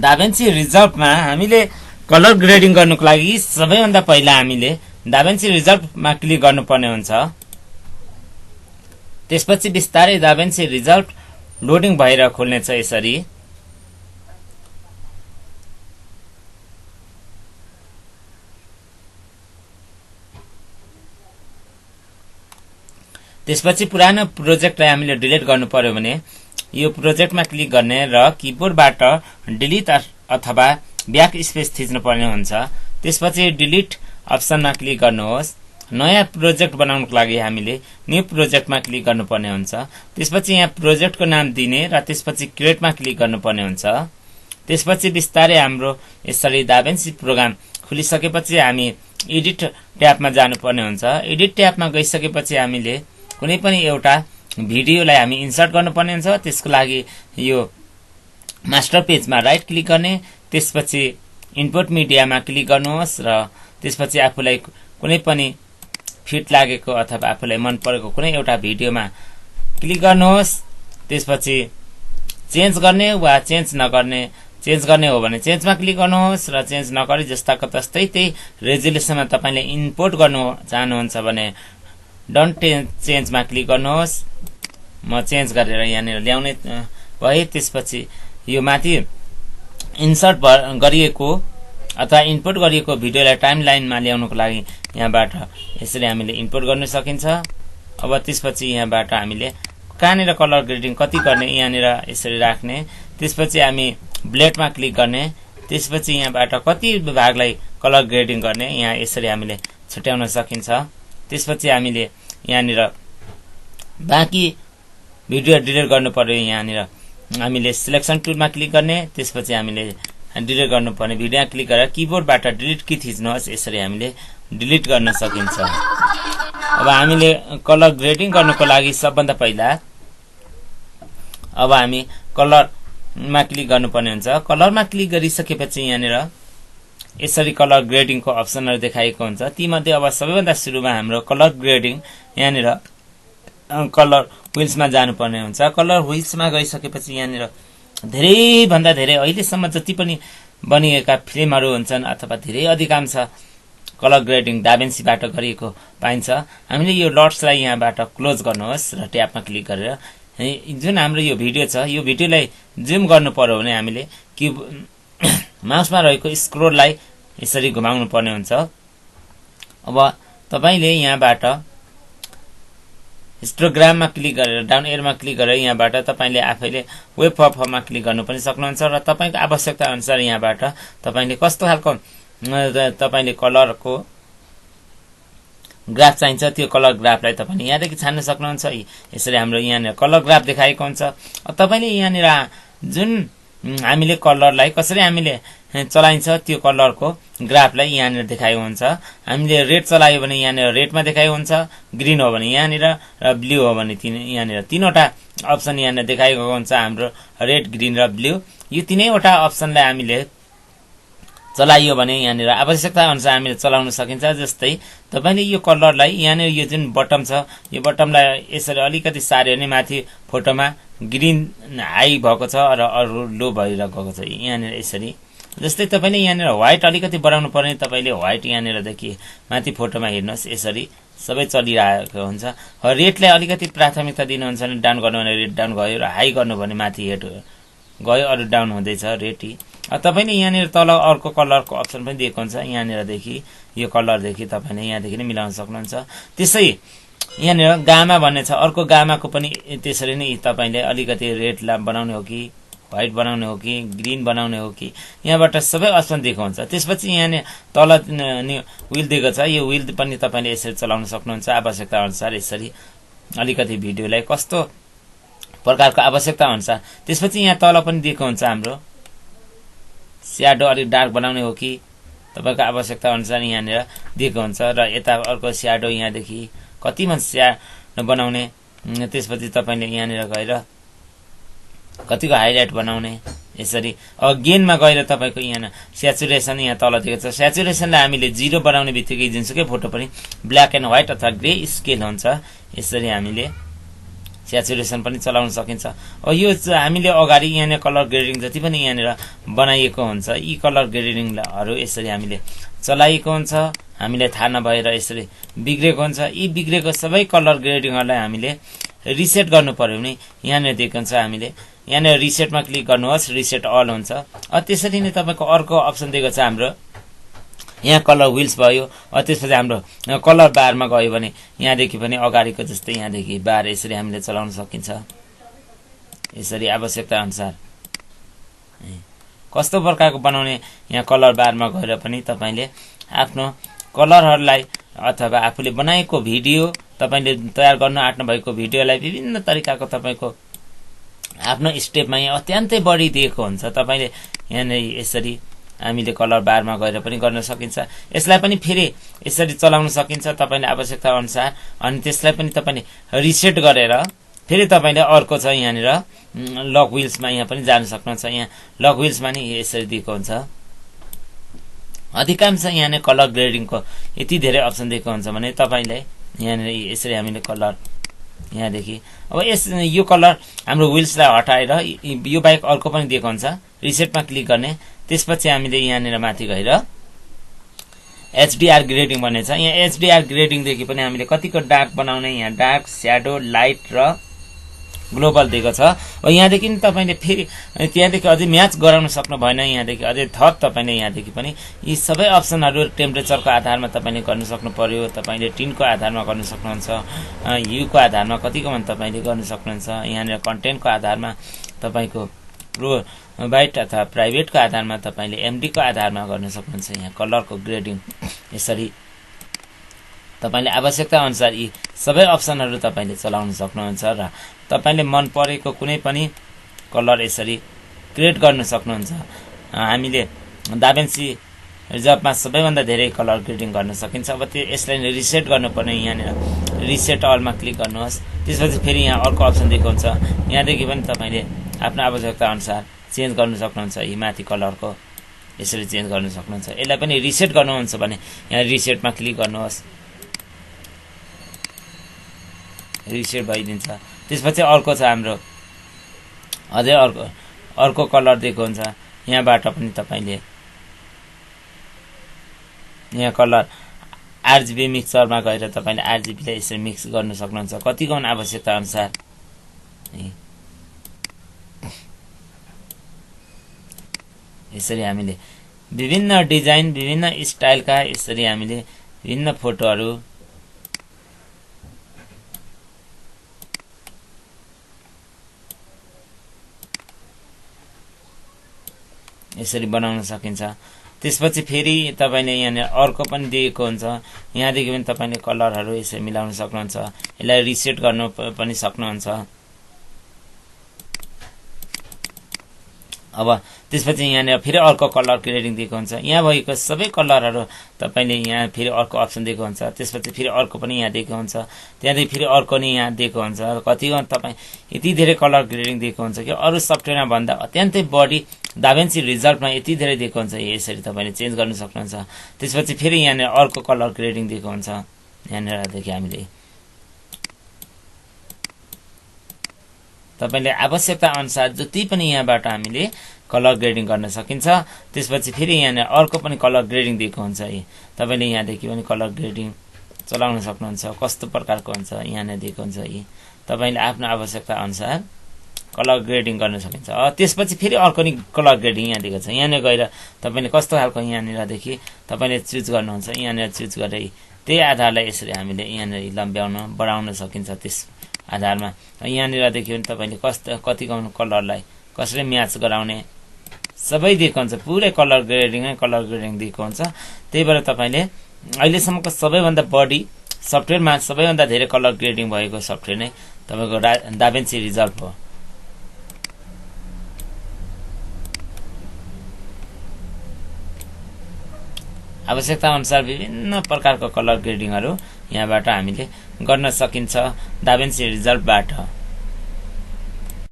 दाभिन्सी रिजल्भमा हामीले colour grading गर्नुको लागि सबैभन्दा पहिला हामीले दाभिन्सी रिजल्भमा क्लिक गर्नुपर्ने हुन्छ। त्यसपछि बिस्तारै दाभिन्सी रिजल्भ लोडिङ भएर खोल्नेछ। यसरी त्यसपछि पुरानो प्रोजेक्टलाई हामीले डिलिट गर्नु पर्यो भने यो प्रोजेक्टमा क्लिक गर्ने र किबोर्डबाट डिलिट अथवा ब्याक स्पेस थिच्नु पर्ने हुन्छ। त्यसपछि डिलिट अप्सनमा क्लिक गर्नुहोस्। नयाँ प्रोजेक्ट बनाउनको लागि हामीले न्यू प्रोजेक्टमा क्लिक गर्नुपर्ने हुन्छ। त्यसपछि यहाँ प्रोजेक्टको नाम दिने र त्यसपछि क्रिएटमा क्लिक गर्नुपर्ने हुन्छ। त्यसपछि बिस्तारै हाम्रो यसरी दाभिन्सी प्रोग्राम खुलिसकेपछि हामी एडिट ट्याबमा जानुपर्ने हुन्छ। एडिट ट्याबमा गइसकेपछि हामीले कुनै पनि एउटा भिडियोलाई हामी इन्सर्ट गर्नुपर्ने हुन्छ। त्यसको लागि यो मास्टर पेजमा राइट क्लिक गर्ने, त्यसपछि इनपुट मिडियामा क्लिक गर्नुहोस् र त्यसपछि आफूलाई कुनै पनि फिट लागेको अथवा आफूलाई मन परेको कुनै एउटा भिडियोमा क्लिक गर्नुहोस्। त्यसपछि चेन्ज गर्ने वा चेन्ज नगर्ने, चेन्ज गर्ने हो भने चेन्जमा क्लिक गर्नुहोस् र चेन्ज नगरी जस्ताको तस्तै त्यही रेजुलेसनमा तपाईले इम्पोर्ट गर्नु चाहनुहुन्छ भने डोन्ट चेन्जमा क्लिक गर्नुहोस्। म चेन्ज गरेर यहाँनिर ल्याउने भए। त्यसपछि यो माथि इन्सर्ट गरिएको अथवा इनपुट गरिएको भिडियोलाई टाइमलाइनमा ल्याउनको लागि यहाँबाट यसरी हामीले इनपुट गर्न सकिन्छ। अब त्यसपछि यहाँबाट हामीले कहाँनिर कलर ग्रेडिङ कति गर्ने यहाँनिर यसरी राख्ने। त्यसपछि हामी ब्लेडमा क्लिक गर्ने, त्यसपछि यहाँबाट कति भागलाई कलर ग्रेडिङ गर्ने यहाँ यसरी हामीले छुट्याउन सकिन्छ। त्यसपछि हामीले यहाँनिर बाँकी भिडियो डिलिट गर्नु पर्यो। यहाँनिर हामीले सिलेक्सन टुलमा क्लिक गर्ने, त्यसपछि हामीले डिलिट गर्नुपर्ने भिडियोमा क्लिक गरेर किबोर्डबाट डिलिट की थिच्नुहोस्। यसरी हामीले डिलिट गर्न सकिन्छ। अब हामीले कलर ग्रेडिङ गर्नुको लागि सबभन्दा पहिला अब हामी कलरमा क्लिक गर्नुपर्ने हुन्छ। कलरमा क्लिक गरिसकेपछि यहाँनिर यसरी कलर ग्रेडिङको अप्सनहरु देखाएको हुन्छ। तीमध्ये अब सबैभन्दा सुरुमा हाम्रो कलर ग्रेडिङ यहाँनिर कलर व्हील्समा जानुपर्ने हुन्छ। कलर व्हील्समा गइसकेपछि यहाँनिर धेरै भन्दा धेरै अहिलेसम्म जति पनि बनिएका फिल्महरु हुन्छन् अथवा धेरै अधिकांश कलर ग्रेडिङ दाभिन्सीबाट गरिएको पाइन्छ। हामीले यो डट्सलाई यहाँबाट क्लोज गर्नुहोस् र ट्याबमा क्लिक गरेर जुन हाम्रो यो भिडियो छ यो भिडियोलाई जुम गर्नु पर्यो भने हामीले माउसमा रहेको स्क्रोललाई यसरी घुमाउनु पर्ने हुन्छ। अब तपाईले यहाँबाट हिस्टोग्राममा क्लिक गरेर डाउन एरोमा क्लिक गरेर यहाँबाट तपाईले आफैले वेब फर्ममा क्लिक गर्नु पनि सक्नुहुन्छ र तपाईको आवश्यकता अनुसार यहाँबाट तपाईले कस्तो खालको तपाईले कलरको ग्राफ चाहिन्छ त्यो कलर ग्राफलाई तपाईले यहाँदेखि छान्न सक्नुहुन्छ। यसरी हाम्रो यहाँ कलर ग्राफ देखाएको हुन्छ। तपाईले यहाँ जुन हामीले कलरलाई कसरी हामीले चलाइन्छ त्यो कलरको ग्राफलाई यहाँ देखाएको हुन्छ। हामीले रेड चलायो भने यहाँ रेडमा देखाएको हुन्छ, ग्रीन हो भने यहाँ र ब्लू हो भने यहाँ तीनवटा अप्सन यहाँ देखाएको हुन्छ। हाम्रो रेड, ग्रीन र ब्लू यो तीनैवटा अप्सनलाई हामीले चलाइयो भने यहाँ आवश्यकता अनुसार हामीले चलाउन सकिन्छ। जस्तै तपाईले यो कलरलाई यहाँ यो जुन बटम छ यो बटमलाई यसरी अलिकति सार्यो भने माथि फोटोमा ग्रीन हाई भएको छ र अरु लो भएर गएको छ। यहाँ यसरी जस्तै तपाईले यहाँ व्हाइट अलिकति बढाउनु पर्ने तपाईले व्हाइट यहाँ देखि माथि फोटोमा हेर्नुस् यसरी सबै चलिरहेको हुन्छ। रेडलाई अलिकति प्राथमिकता दिनुहुन्छ भने डाउन गर्नु भने रेड डाउन गयो र हाई गर्नु भने माथि हेड गयो, अरु डाउन हुँदैछ रेड। तपाईले यहाँ तल अर्को कलरको अप्सन पनि दिएको हुन्छ। यहाँ देखि यो कलर देखि तपाईले यहाँ देखि नै मिलाउन सक्नुहुन्छ। त्यसै यहाँ गामा भन्ने छ, अर्को गामाको पनि त्यसरी नै तपाईले अलिकति रेड बनाउने हो कि व्हाइट बनाउने हो कि ग्रीन बनाउने हो कि यहाँबाट सबै अप्सन दिएको हुन्छ। त्यसपछि यहाँ तल व्हील दिएको छ, यो व्हील पनि तपाईले यसरी चलाउन सक्नुहुन्छ आवश्यकता अनुसार। यसरी अलिकति भिडियोलाई कस्तो प्रकारको आवश्यकता अनुसार। त्यसपछि यहाँ तल पनि दिएको हुन्छ हाम्रो स्याडो अलिक डार्क बनाउने हो कि तपाईको आवश्यकता अनुसार यहाँ दिएको हुन्छ र यता अर्को स्याडो यहाँदेखि कतिमा स्याडो बनाउने, त्यसपछि तपाईले यहाँ गएर कतिको हाइलाइट बनाउने। यसरी गेनमा गएर तपाईको यहाँ स्याचुरेसन यहाँ तल दिएको छ। स्याचुरेसनलाई हामीले 0 बनाउने बित्तिकै जुनसुकै फोटो पनि ब्ल्याक एन्ड व्हाइट अथवा ग्रे स्केल हुन्छ। यसरी हामीले स्याचुरेसन पनि चलाउन सकिन्छ। अब यो हामीले अगाडि यहाँनिर कलर ग्रेडिङ जति पनि यहाँनिर बनाइएको हुन्छ यी कलर ग्रेडिङहरू यसरी हामीले चलाइएको हुन्छ, हामीलाई थाहा नभएर यसरी बिग्रेको हुन्छ। यी बिग्रेको सबै कलर ग्रेडिङहरूलाई हामीले रिसेट गर्नु पर्यो भने यहाँनिर दिएको हुन्छ, हामीले यहाँनिर रिसेटमा क्लिक गर्नुहोस्, रिसेट अल हुन्छ। त्यसरी नै तपाईँको अर्को अप्सन दिएको छ हाम्रो यहाँ कलर व्हील्स भयो। त्यसपछि हाम्रो कलर बारमा गयो भने यहाँदेखि पनि अगाडिको जस्तै यहाँदेखि बार यसरी हामीले चलाउन सकिन्छ। यसरी आवश्यकता अनुसार कस्तो प्रकारको बनाउने यहाँ कलर बारमा गएर पनि तपाईँले आफ्नो कलरहरूलाई अथवा आफूले बनाएको भिडियो तपाईँले तयार गर्न आँट्नु भएको भिडियोलाई विभिन्न तरिकाको तपाईँको आफ्नो स्टेपमा यहाँ अत्यन्तै बढी दिएको हुन्छ। तपाईँले यहाँनिर यसरी हामीले कलर बारमा गएर पनि गर्न सकिन्छ। यसलाई पनि फेरि यसरी चलाउन सकिन्छ तपाईँले आवश्यकता अनुसार। अनि त्यसलाई पनि तपाईँले रिसेट गरेर फेरि तपाईँले अर्को छ यहाँनिर लक व्हील्समा यहाँ पनि जान सक्नुहुन्छ। यहाँ लक व्हील्समा नि यसरी दिएको हुन्छ। अधिकांश यहाँनिर कलर ग्रेडिङको यति धेरै अप्सन दिएको हुन्छ भने तपाईँलाई यहाँनिर यसरी हामीले कलर यहाँदेखि अब यो कलर हाम्रो व्हील्सलाई हटाएर यो बाहेक अर्को पनि दिएको हुन्छ। रिसेटमा क्लिक गर्ने, त्यसपछि हामीले यहाँनिर माथि गएर एचडीआर ग्रेडिङ भन्ने छ। यहाँ एचडीआर ग्रेडिङदेखि पनि हामीले कतिको डार्क बनाउने, यहाँ डार्क, स्याडो, लाइट र ग्लोबल दिएको छ। यहाँदेखि तपाईँले फेरि त्यहाँदेखि अझै म्याच गराउन सक्नु भएन, यहाँदेखि अझै थप तपाईँले यहाँदेखि पनि यी सबै अप्सनहरू टेम्परेचरको आधारमा तपाईँले गर्न सक्नु पर्यो। तपाईँले टिनको आधारमा गर्न सक्नुहुन्छ, युको आधारमा कतिकोमा तपाईँले गर्न सक्नुहुन्छ। यहाँनिर कन्टेन्टको आधारमा तपाईँको प्रोभाइड अथवा प्राइभेटको आधारमा तपाईँले एमडीको आधारमा गर्न सक्नुहुन्छ। यहाँ कलरको ग्रेडिङ यसरी तपाईँले आवश्यकता अनुसार यी सबै अप्सनहरू तपाईँले चलाउन सक्नुहुन्छ र तपाईँले मन परेको कुनै पनि कलर यसरी क्रिएट गर्न सक्नुहुन्छ। हामीले दाभिन्सी रिजल्भमा सबैभन्दा धेरै कलर ग्रेडिङ गर्न सकिन्छ। अब यसलाई रिसेट गर्नुपर्ने, यहाँनिर रिसेट अलमा क्लिक गर्नुहोस्। त्यसपछि फेरि यहाँ अर्को अप्सन दिएको हुन्छ, यहाँदेखि पनि तपाईँले आफ्नो आवश्यकता अनुसार चेन्ज गर्न सक्नुहुन्छ। यी माथि कलरको यसरी चेन्ज गर्न सक्नुहुन्छ। यसलाई पनि रिसेट गर्नुहुन्छ भने यहाँ रिसेटमा क्लिक गर्नुहोस्, रिसेट भइदिन्छ। त्यसपछि अर्को छ हाम्रो अझै अर्को कलर दिएको हुन्छ। यहाँबाट पनि तपाईँले यहाँ कलर आरजीबी मिक्सरमा गएर तपाईँले आरजीबीलाई यसरी मिक्स गर्न सक्नुहुन्छ कतिको आवश्यकता अनुसार। यसरी हामीले विभिन्न डिजाइन, विभिन्न स्टाइलका यसरी हामीले विभिन्न फोटोहरू यसरी बनाउन सकिन्छ। त्यसपछि फेरि तपाईँले यहाँ अर्को पनि दिएको हुन्छ, यहाँदेखि पनि तपाईँले कलरहरू यसरी मिलाउन सक्नुहुन्छ। यसलाई रिसेट गर्नु पनि सक्नुहुन्छ। अब त्यसपछि यहाँनिर फेरि अर्को कलर ग्रेडिङ दिएको हुन्छ। यहाँ भएको सबै कलरहरू तपाईँले यहाँ फेरि अर्को अप्सन दिएको हुन्छ। त्यसपछि फेरि अर्को पनि यहाँ दिएको हुन्छ, त्यहाँदेखि फेरि अर्को नि यहाँ दिएको हुन्छ। कतिको तपाईँ यति धेरै कलर ग्रेडिङ दिएको हुन्छ कि अरू सफ्टवेयरमा भन्दा अत्यन्तै बढी दाभिन्सी रिजल्भमा यति धेरै दिएको हुन्छ। यसरी तपाईँले चेन्ज गर्न सक्नुहुन्छ। त्यसपछि फेरि यहाँनिर अर्को कलर ग्रेडिङ दिएको हुन्छ। यहाँनिरदेखि हामीले तपाईँले आवश्यकता अनुसार जति पनि यहाँबाट हामीले कलर ग्रेडिङ गर्न सकिन्छ। त्यसपछि फेरि यहाँनिर अर्को पनि कलर ग्रेडिङ दिएको हुन्छ। तपाईँले यहाँदेखि पनि कलर ग्रेडिङ चलाउन सक्नुहुन्छ। कस्तो प्रकारको हुन्छ यहाँनिर दिएको हुन्छ। तपाईँले आफ्नो आवश्यकता अनुसार कलर ग्रेडिङ गर्न सकिन्छ। त्यसपछि फेरि अर्को नि कलर ग्रेडिङ यहाँ दिएको छ। यहाँनिर गएर तपाईँले कस्तो खालको यहाँनिरदेखि तपाईँले चुज गर्नुहुन्छ। यहाँनिर चुज गरेर त्यही आधारलाई यसरी हामीले यहाँनिर लम्ब्याउन बढाउन सकिन्छ। त्यस आधारमा यहाँनिरदेखि पनि तपाईँले कतिको कलरलाई कसरी म्याच गराउने सबै दिएको हुन्छ। पुरै कलर ग्रेडिङ दिएको हुन्छ। त्यही भएर तपाईँले अहिलेसम्मको सबैभन्दा बढी सफ्टवेयरमा सबैभन्दा धेरै कलर ग्रेडिङ भएको सफ्टवेयर नै तपाईँको दाभिन्सी रिजल्भ हो। आवश्यकता अनुसार विभिन्न प्रकारको कलर ग्रेडिङहरू यहाँबाट हामीले गर्न सकिन्छ दाभिन्सी रिजल्भबाट।